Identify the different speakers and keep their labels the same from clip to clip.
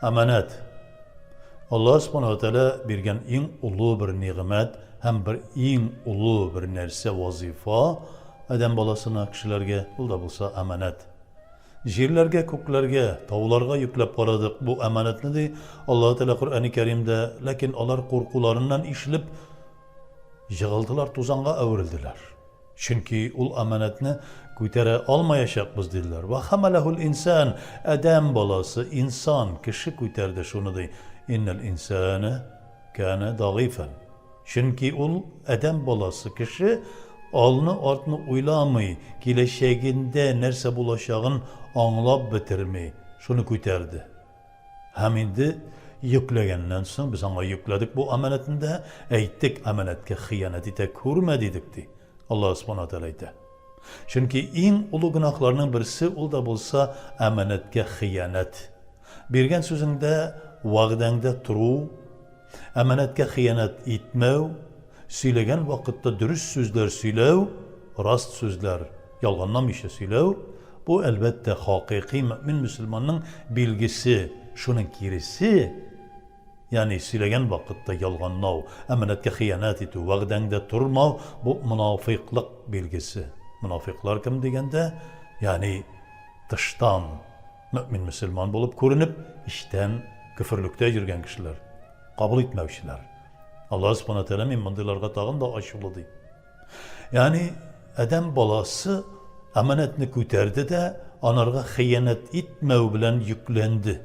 Speaker 1: Әманәт. Аллаһ Субхану ва Тәгалә биргән иң олы бер нигъмәт һәм бер иң олы бер нәрсә вазифа адәм баласына, кешеләргә, ул да булса әманәт. Җирләргә, күкләргә, тауларга йөкләп карадык бу әманәтне, ди Аллаһ Тәгалә Коръәни Кәримдә, ләкин алар куркуларыннан ишелеп җыгылдылар, тузанга әверелделәр. Чөнки ул амәнәтне күтәрә алмаячакбыз, диделәр. Вә хәмәләһүл инсан, адәм баласы, инсан, кеше күтәрде шуны, ди. Иннәл инсана кана дагыйфан. Чөнки ул адәм баласы, кеше алны-артны уйламый, киләчәгендә нәрсә булачагын аңлап бетерми, шуны күтәрде. Һәм инде йөкләгәннән соң, без аңа йөкләдек бу амәнәтне дә, әйттек, амәнәткә хыянәт итә күрмә, дидек, ди. Аллаһ Субхана Тәгалә әйтә. Чөнки иң олы гөнаһларның берсе ул да булса амәнәткә хыянәт. Биргән сүзеңдә, вәгъдәңдә тору, амәнәткә хыянәт итмәү, сөйләгән вакытта дөрес сүзләр сөйләү, раст сүзләр, ялганламыйча сөйләү, бу, әлбәттә, хакыйкый мөэмин мөселманның билгесе. Шуның киресе, ягъни сөйләгән вакытта ялганлау, әманәткә хыянәт итү, вәгъдәңдә тормау, бу монафыйклык билгесе. Монафыйклар кем дигәндә, ягъни тыштан мөэмин мөселман булып күренеп, эчтән көферлектә йөргән кешеләр, кабул итмәүчеләр. Аллаһ Субхана Тәгалә мин мондыйларга тагын да ачулы ди. Ягъни адәм баласы аманәтне күтәрде дә, анарга хыянәт итмәү белән йөкләнде.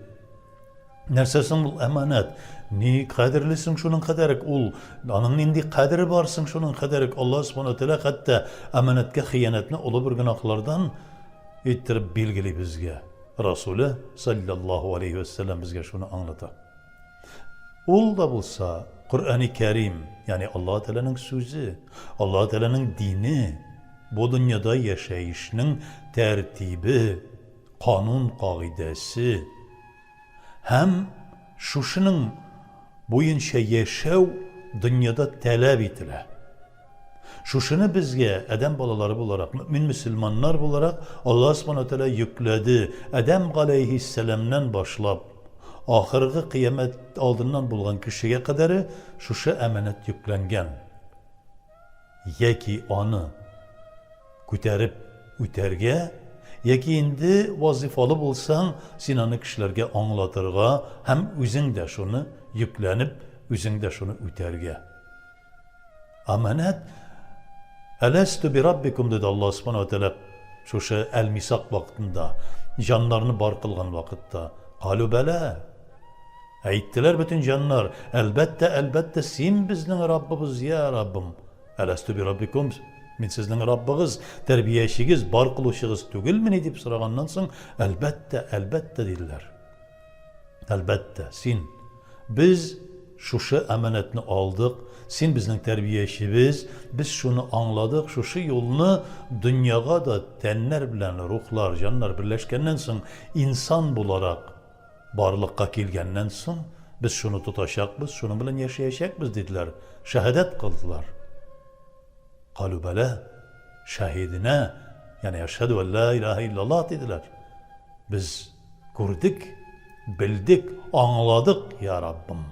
Speaker 1: Нәрсә соң ул әманәт? Ни кадерле соң шуның кадәрек ул? Аның нинди кадере бар соң шуның кадәрек? Аллаһ Субхану тәгалә хәтта әманәткә хыянәтне олы бер гөнаһлардан иттереп билгели безгә. Расуле саллаллаһу алейхи вәссәлам безгә шуны аңлата. Ул да булса Коръәни Кәрим, ягъни Аллаһ Тәгаләнең сүзе, Аллаһ Тәгаләнең дине, бу дөньяда яшәешнең тәртибе, канун кагыйдәсе һәм шушының буенча яшәү дөньяда таләп ителә. Шушыны безгә, адәм балалары буларак, мөэмин мөселманнар буларак, Аллаһ Субхана Тәгалә йөкләде. Адәм галәйһиссәламнән башлап, ахыргы кыямәт алдыннан булган кешегә кадәре шушы әманәт йөкләнгән. Яки аны күтәреп үтәргә, яки инде вазифалы булсаң, син аны кешеләргә аңлатырга һәм үзең дә шуны йөкләнеп, үзең дә шуны үтәргә. Аманәт Әләстү би раббикум диде Аллаһ Субхану ва Тәгалә шушы Әл-Мисак вакытында, җаннарны бар кылган вакытта. Калу бәлә. Әйттеләр бөтен җаннар, әлбәттә, әлбәттә, син безнең Раббыбыз, я Раббым. Әләстү би раббикум, мин сезнең Раббыгыз, тәрбиячегез, бар кылучыгыз түгелмени дип сораганнан соң, әлбәттә, әлбәттә диделәр. Әлбәттә, син. Без шушы әманәтне алдык, син безнең тәрбиячебез, без шуны аңладык, шушы юлны дөньяга да тәннәр белән рухлар, җаннар берләшкәннән соң, инсан буларак барлыкка килгәннән соң, без шуны тотачакбыз, шуның белән яшәячәкбез, диделәр, шәһадәт кылдылар. Калу бәлә, шәһиденә, ягъни әшһәдү ән ла илаһә иллаллаһ диделәр. Без күрдек, белдек, аңладык, я Раббым.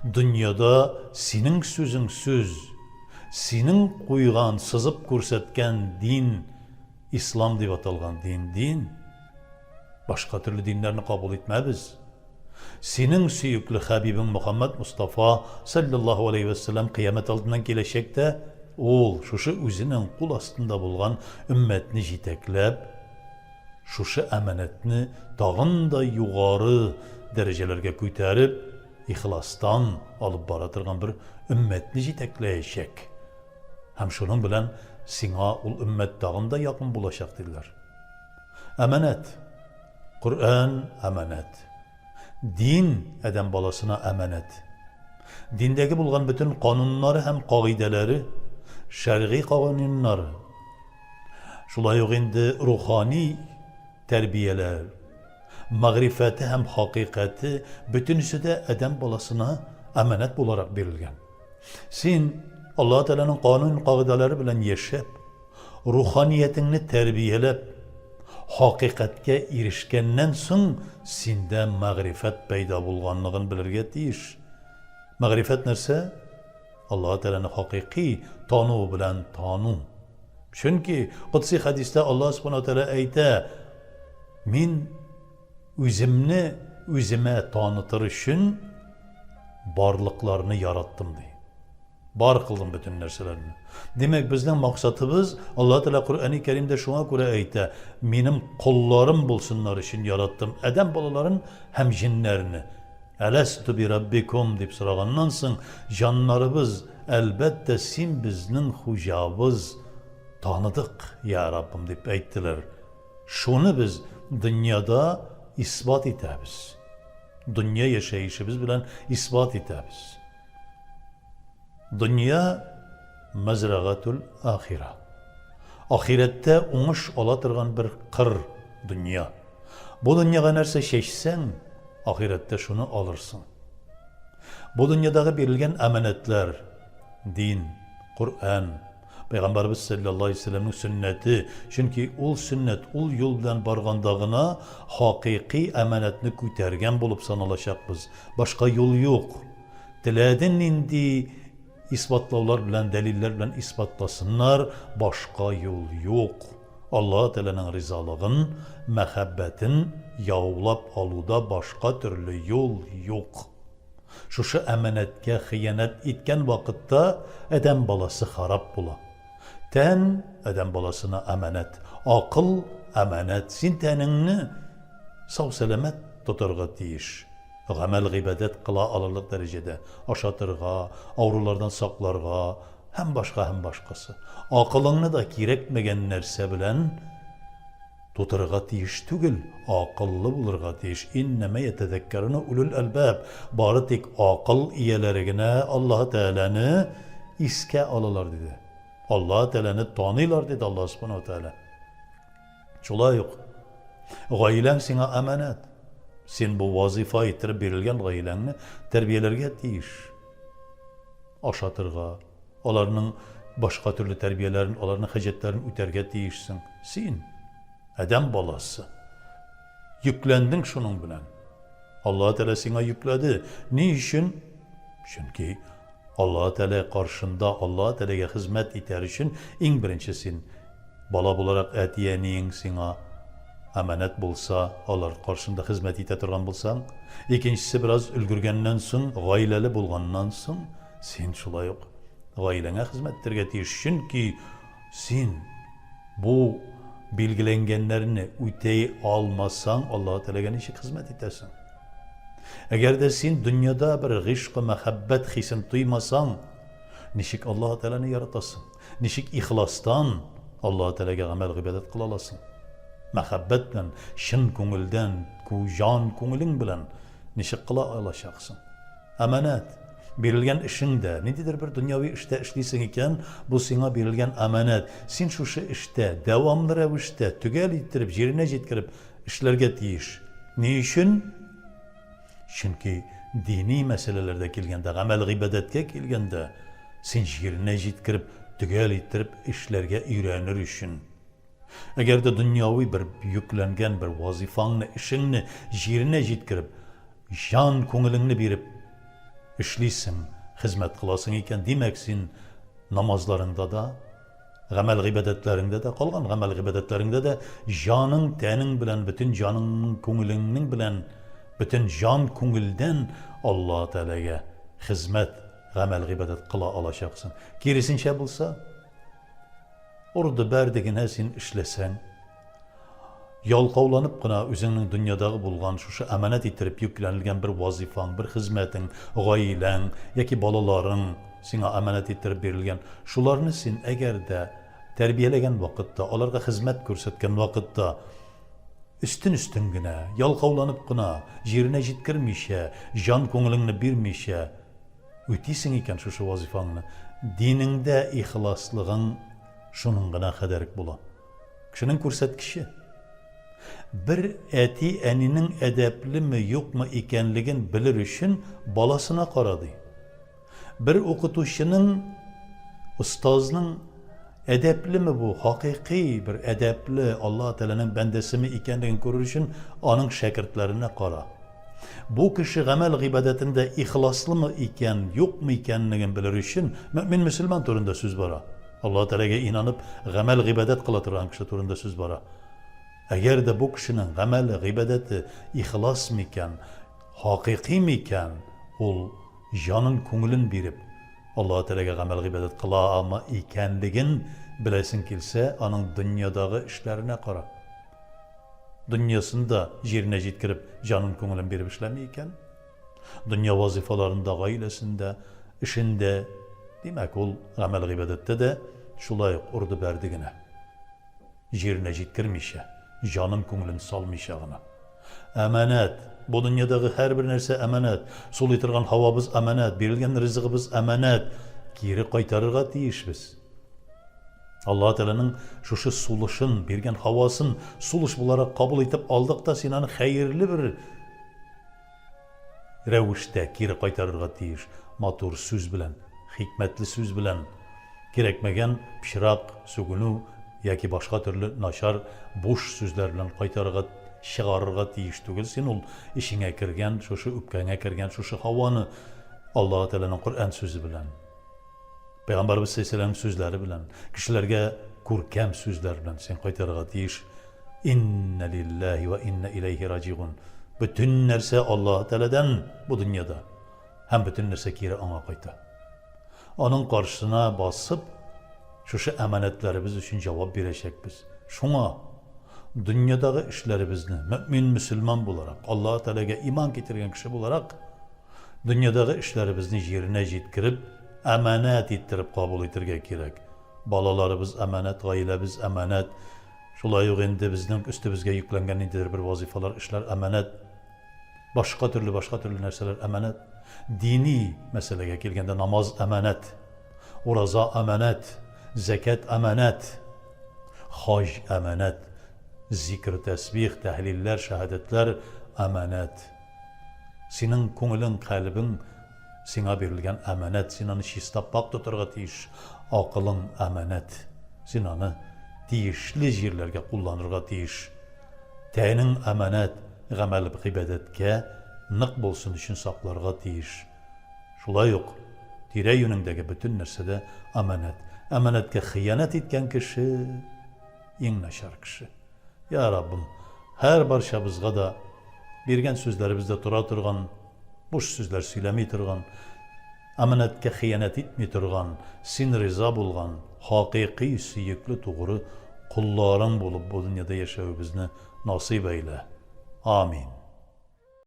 Speaker 1: Дөньяда синең сүзең сүз, синең куйган, сызып күрсәткән дин, ислам дип аталган дин, дин. Башка төрле диннәрне кабул итмәбез. Синең сөекле хәбибең Мөхәммәд Мостафа, салләллаһу алейһи вә сәлләм, кыямәт алдыннан киләчәк тә, ул, шушы үзенең кул астында булган өммәтне җитәкләп, шушы әманәтне тагын да югары дәрәҗәләргә күтәреп, ихластан алып бара торган бер өммәтне җитәкләячәк. Һәм шуның белән сиңа ул өммәт тагын да якын булачак, диделәр. Әманәт. Коръән әманәт. Дин адәм баласына әманәт. Диндәге булган бөтен кануннары һәм кагыйдәләре, шәргый кануннары, шулай ук инде рухани тәрбияләр, мәгърифәте һәм хакыйкате бөтенесе дә адәм баласына әманәт буларак бирелгән. Син Аллаһ Тәгаләнең канун-кагыйдәләре белән яшәп, руханиятеңне тәрбияләп, Хакыйкатькә ирешкәннән соң синдә мәгърифәт пәйда булганлыгын белергә тиеш. Мәгърифәт нәрсә? Аллаһы Тәгаләне хакыйкый тану белән тану. Чөнки Кодси хәдистә Аллаһ Субхана Тәгалә әйтә, Мин үземне үземә танытыр өчен барлыкларны яраттым, ди. Бар кылдым бөтен нәрсәләрне. Димәк, безнең максатыбыз, Аллаһ Тәгалә Коръәни Кәримдә шуңа күрә әйтә, минем колларым булсыннар өчен яраттым адәм балаларын һәм җеннәрне. Әләстү би раббикум дип сораганнан соң, җаннарыбыз, әлбәттә, син безнең хуҗабыз, таныдык, я Раббым дип әйттеләр. Шуны без дөньяда исбат итәбез. Дөнья яшәешебез белән исбат итәбез. Дөнья мәзрәгатүл ахира. Ахирәттә уңыш ала торган бер кыр дөнья. Бу дөньяга нәрсә чәчсәң, ахирәттә шуны алырсың. Бу дөньядагы бирелгән әманәтләр, дин, Коръән, Пәйгамбәрбез салләллаһу алейһи вәсәлләмнең сөннәте, чөнки ул сөннәт, ул юл белән барганда гына хакыйкый әманәтне күтәргән булып саналачакбыз. Башка юл юк. Теләде нинди исбатлаулар белән, дәлилләр белән исбатласыннар, башка юл юк. Аллаһы Тәгаләнең ризалыгын, мәхәббәтен яулап алуда башка төрле юл юк. Шушы әманәткә хыянәт иткән вакытта адәм баласы харап була. Тән, адәм баласына әманәт, акыл, әманәт. Син тәнеңне сау-сәламәт тотарга тиеш. Гамәл-гыйбадәт кыла алырлык дәрәҗәдә ашатырга, авырулардан сакларга һәм башка һәм башкасы. Акылыңны да кирәкмәгән нәрсә белән тутырырга тиеш түгел, акыллы булырга тиеш. Иннәмә йәтәзәккәруна улул әлбаб. Бары тик акыл ияләре генә Аллаһы Тәгаләне искә алалар, диде. Аллаһы Тәгаләне таныйлар, диде Аллаһ Субханаһу ва Тәгалә. Шулай ук гаиләң сиңа әманәт. Син бу вазифа иттереп бирелгән гаиләңне тәрбияләргә тиеш. Ашатырга, аларның башка төрле тәрбияләрен, аларның хаҗәтләрен үтәргә тиешсең. Син, адәм баласы, йөкләндең шуның белән. Аллаһ Тәгалә сиңа йөкләде. Ни өчен? Чөнки Аллаһ Тәгалә каршында Аллаһ Тәгаләгә хезмәт итәр өчен иң беренче син бала буларак әти-әниең сиңа әманәт булса, алар каршында хезмәт итә торган булсаң, икенчесе бераз өлгергәннән соң, гаиләле булганнан соң, син шулай ук гаиләңә хезмәт итәргә тиеш. Чөнки син бу билгеләнгәннәрне үтәй алмасаң, Аллаһ Тәгаләгә ничек хезмәт итәсең? Әгәр дә син дөньяда бер гыйшкы мәхәббәт хисен тоймасаң, ничек Аллаһ Тәгаләне яратасың? Ничек ихластан Аллаһ Тәгаләгә гамәл гыйбадәт кыла аласың? Мәхәббәт белән, чын күңелдән, җан күңелең белән ничек кыла алачаксың? Әманәт. Бирелгән эшең дә, ниндидер бер дөньяви эштә эшлисең икән, бу сиңа бирелгән әманәт. Син шушы эштә дәвамлы рәвештә, төгәл иттереп, җиренә җиткереп эшләргә тиеш. Ни өчен? Чөнки дини мәсьәләләрдә килгәндә, гамәл-гыйбадәткә килгәндә, син җиренә җиткереп, төгәл иттереп эшләргә өйрәнер өчен. Әгәр дә дөньяви бер йөкләнгән бер вазифаңны, эшеңне җиренә җиткереп, җан күңелеңне биреп эшлисең, хезмәт кыласың икән, димәк, син намазларыңда да, гамәл-гыйбадәтләреңдә дә, калган гамәл-гыйбадәтләреңдә дә җаның, тәнең белән, бөтен җаныңның, күңелеңнең белән, бөтен җан күңелдән Аллаһ Тәгаләгә хезмәт, гамәл-гыйбадәт кыла алачаксың. Киресенчә булса, Орды-бәрде генә син эшләсәң, ялкауланып кына үзеңнең дөньядагы булган шушы әманәт иттереп йөкләнелгән бер вазифаң, бер хезмәтең, гаиләң яки балаларың сиңа әманәт иттереп бирелгән, шуларны син әгәр дә тәрбияләгән вакытта, аларга хезмәт күрсәткән вакытта өстен-өстен генә, ялкауланып кына, җиренә җиткермичә, җан-күңелеңне бирмичә, Үтисең икән шушы вазифаңны, динеңдә ихласлыгың шуның гына кадәрек була. Кешенең күрсәткече. Бер әти-әнинең әдәплеме, юкмы икәнлеген белер өчен баласына кара, ди. Бер укытучының, остазның Әдәплеме бу, хакыйкый бер әдәпле Аллаһ Тәгаләнең бәндәсеме икәнлеген күрер өчен аның шәкертләренә кара. Бу кеше гамәл-гыйбадәтендә ихласлымы икән, юкмы икәнлеген белер өчен, мөэмин мөселман турында сүз бара. Аллаһ Тәгаләгә инанып, гамәл-гыйбадәт кыла торган кеше турында сүз бара. Әгәр дә бу кешенең гамәле, гыйбадәте ихлас микән, хакыйкый микән, ул җанын, күңелен биреп, Аллаһы Тәгаләгә гамәл-гыйбадәт кыламы икәнлеген беләсең килсә, аның дөньядагы эшләренә кара. Дөньясын да җиренә җиткереп, җанын, күңелен биреп эшләми икән, дөнья вазыйфаларында, гаиләсендә, эшендә, димәк, ул гамәл-гыйбадәттә дә шулай ук орды-бәрде генә. Җиренә җиткермичә, җанын, күңелен салмыйча гына. Әманәт! Бу дөньядагы һәрбер нәрсә әманәт. Сулый торган һавабыз әманәт, бирелгән ризыгыбыз әманәт. Кире кайтарырга тиешбез. Аллаһ Тәгаләнең шушы сулышын, биргән һавасын сулыш буларак кабул итеп алдык та, син аны хәерле бер рәвештә кире кайтарырга тиеш. Матур сүз белән, хикмәтле сүз белән. Кирәкмәгән пычрак, сүгенү яки башка төрле начар, буш сүзләр белән кайтарырга, чыгарырга тиеш түгел. Син ул эчеңә кергән, шушы үпкәңә кергән шушы һаваны Аллаһ Тәгаләнең Коръән сүзе белән, Пәйгамбәребез саллаллаһу сүзләре белән, кешеләргә күркәм сүзләр белән син кайтарырга тиеш. Инна лиллаһи ва инна иләйһи раҗигун. Бөтен нәрсә Аллаһ Тәгаләдән бу дөньяда. Һәм бөтен нәрсә кире аңа кайта. Аның каршысына басып, шушы әманәтләребез өчен җавап бирәчәкбез. Шуңа дөньядагы эшләребезне мөэмин мөселман буларак, Аллаһ Тәгаләгә иман китергән кеше буларак, Дөньядагы эшләребезне җиренә җиткереп, әманәт иттереп кабул итергә кирәк. Балаларыбыз әманәт, гаиләбез әманәт. Шулай ук инде безнең өстебезгә йөкләнгән ниндидер бер вазыйфалар, эшләр әманәт. Башка төрле, башка төрле нәрсәләр әманәт. Дини мәсьәләгә килгәндә намаз әманәт, ураза әманәт, зәкят әманәт, хаҗ әманәт, зикр, тәсбих, тәһлилләр, шәһадәтләр әманәт. Синең күңелең, кальбең сиңа бирелгән әманәт, син аны чиста, пакь тотарга тиеш. Акылың әманәт, син аны тиешле җирләргә кулланырга тиеш. Тәнең әманәт, гамәл-гыйбадәткә нык булсын өчен сакларга тиеш. Шулай ук тирә-юнеңдәге бөтен нәрсә дә әманәт. Әманәткә хыянәт иткән кеше, иң начар кеше. Я Раббым, һәр барчабызга да биргән сүзләребездә тора торган, буш сүзләр сөйләми торган, әманәткә хыянәт итми торган, Син риза булган, хакыйкый сөекле тугры колларың булып бу дөньяда яшәвебезне насыйп әйлә. Амин.